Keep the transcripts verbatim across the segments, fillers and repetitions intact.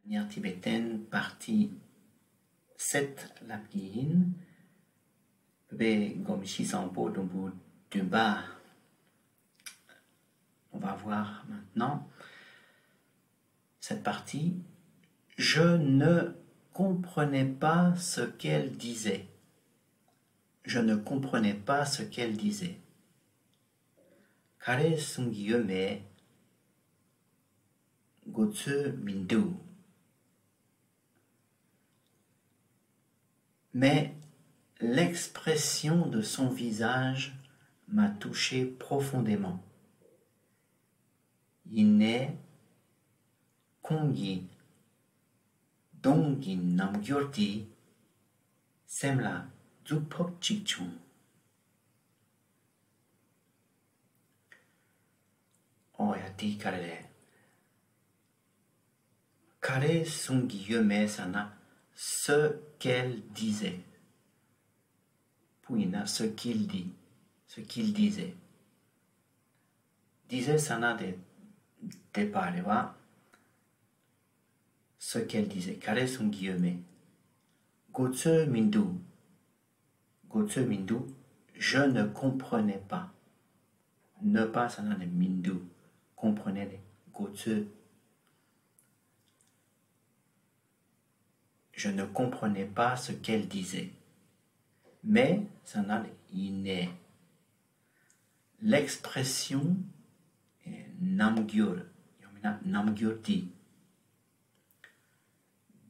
Première tibétaine, partie sept, ལབ་ཀྱི་ཡིན། བོད་པའི་སྒོམ་གཞི་བཟང་པོ་ལུང་པ་བདུན་པ། On va voir maintenant cette partie. Je ne comprenais pas ce qu'elle disait. Je ne comprenais pas ce qu'elle disait. ག་རེ་གསུང་གི་ཡོད་མེད་མགོ་ཚོད་མི་འདུག Mais l'expression de son visage m'a touché profondément. ཡིན་ནའི་ཁོང་གི་གདོང་གི་རྣམ་འགྱུར་དེ་སེམས་ལ་ཟུག་ཕོག་ཅིག་བྱུང་། ཨོ་ཡ། དེ་ག་རེ་རེད། ག་རེ་གསུང་གི་ཡོད་མེད་ཟེར་ན། Ce qu'elle disait. བོད་ཡིན་ན་ce qu'il dit, ce qu'il disait. Disait ཟེར་ན་དེ་དེ་པ་རེད་བ། Ce qu'elle disait. ག་རེ་གསུང་གི་ཡོད་མེད། མགོ་ཚོད་མི་འདུག་མགོ་ཚོད་མི་འདུག Je ne comprenais pas. Ne pas ཟེར་ན་ནི་མི་འདུག Comprenais ནི་མགོ་ཚོད། Je ne comprenais pas ce qu'elle disait. Mais ཟེར་ན་ནི་ཡིན་ནའི། L'expression, རྣམ་འགྱུར། ཡང་མིན་ན་རྣམ་འགྱུར་དེ།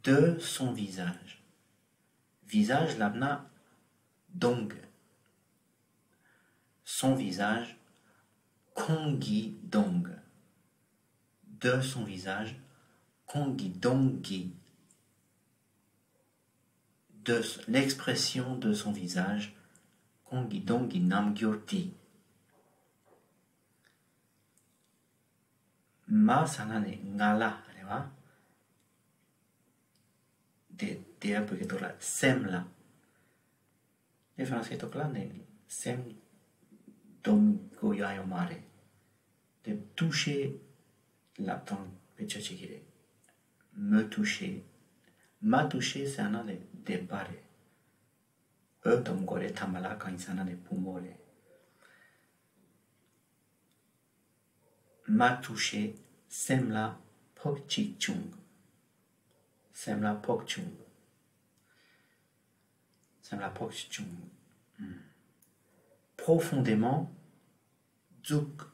De son visage. Visage ལབ་ན་གདོང་གི། Son visage. ཁོང་གི་གདོང་གི། De son visage. ཁོང་གི་གདོང་གི། De l'expression de son visage. ཁོང་གི་གདོང་གི་རྣམ་འགྱུར་དེ། M'a ཟེར་ན་ནི་ང་ལ་རེད་བ། དེ་དེ་ཡང་བོད་སྐད་ཐོག་ལ་སེམས་ལ། དེ་ཧྥ་རན་སིའི་ཐོག་ལ་ནི་སེམས་སྡོམ་དགོས་ཡ་ཡོད་མ་རེད། དེ་toucher ལབ་སྟངས་བེད་སྤྱོད་བྱེད་ཀྱི་རེད། Me toucher, m'a toucher ཟེར་ན་ནི་བདེན་པ་རེད། འོ་སྡོམ་དགོས་རེད། ཐ་མ་ལ་གང་ཡིན་ཟེར་ན་ནི་བུ་མོ་རེད། M'a touché. སེམས་ལ་ཕོག་ཅིག་བྱུང་། སེམས་ལ་ཕོག་བྱུང་། སེམས་ལ་ཕོག་ཅིག་བྱུང་། Profondément. ཟུག་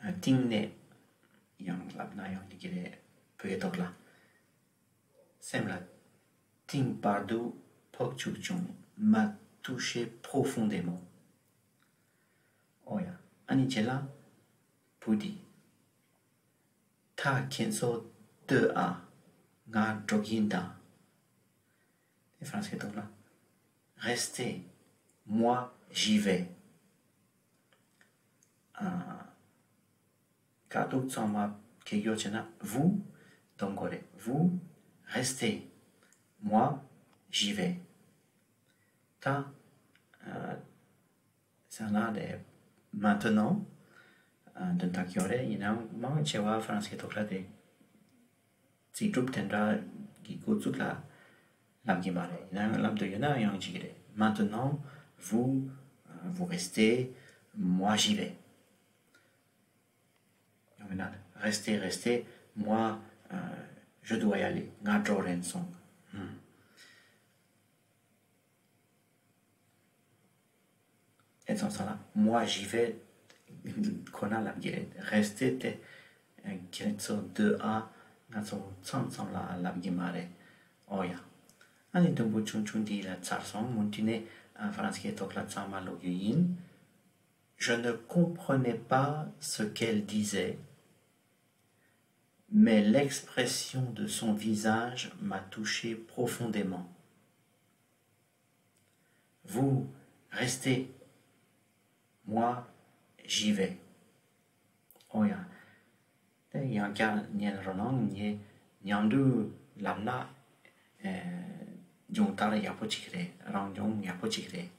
གཏིང་ནས་ཡང་ལབ་ན་ཡང་འགྲིག་གི་རེད། བོད་སྐད་ཐོག་ལ། སེམས་ལ་གཏིང་བར་དུ་ཕོག་བཅུག་བྱུང་། M'a touché profondément. ཨོ་ཡ། ཨ་ནི་རྗེས་ལ་བུ་དེས། ད་ཁྱེད་ཚོ་སྡོད་ཨ། ང་འགྲོ་གིན་ད། དེ་ཧྥ་རན་སིའི་ཐོག་ལ། Restez, moi j'y vais. ཨ། དཀའ་སྡུག་ཚང་མ་གེ་སྒྱུར་བྱས་ན་vous སྡོམ་དགོས་རེད། Vous restez, moi j'y vais. ད། ཨ། ཟེར་ན་དེ། Maintenant. ཨ། དོན་དག་ཡོད་རེད། ཡིན་ནའང་མང་ཆེ་བ་ཧྥ་རན་སིའི་ཐོག་ལ་དེ། ཚིག་གྲུབ་དེ་འདྲ་གི་འགོ་བཙུགས་ལ་ལབ་ཀྱི་མ་རེད། ཡིན་ནའང་ལབ་འདོད་ཡོད་ན་ཡང་བྱེད་ཀྱི་རེད། Maintenant, vous, euh, vous restez, moi j'y vais. ཡང་མིན་ན། Restez, restez, moi, euh, je dois y aller. ང་འགྲོ་རན་སོང་། ཨེ་ཙང་ས་ལ། Moi j'y vais. ཁོ་ན་ལབ་ཀྱི་རེད། Restez དེ། ཁྱེད་ཚོ་སྡོད་ཨ། ང་ཚོ་མཚམས་མཚམས་ལ་ལབ་ཀྱི་མ་རེད། ཨོ་ཡ། ཨ་ནི་དུམ་བུ་ཆུང་ཆུང་འདི་ལ་ཚར་སོང་། མུ་མཐུད་ནས་ཧྥ་རན་སིའི་ཐོག་ལ་ཚང་མ་ཀློག་རྒྱུ་ཡིན། Je ne comprenais pas ce qu'elle disait, mais l'expression de son visage m'a touché profondément. Vous restez, moi j'y vais. ཨོ་ཡ། དེ་ཡང་བསྐྱར་ཉན་རོགས་གནང་། ངས་མཉམ་དུ་ལབ་ན། ཨེ། སྦྱོང་བརྡར་ཡག་པོ་ཅིག་རེད། རང་སྦྱོང་ཡག་པོ་ཅིག་རེད།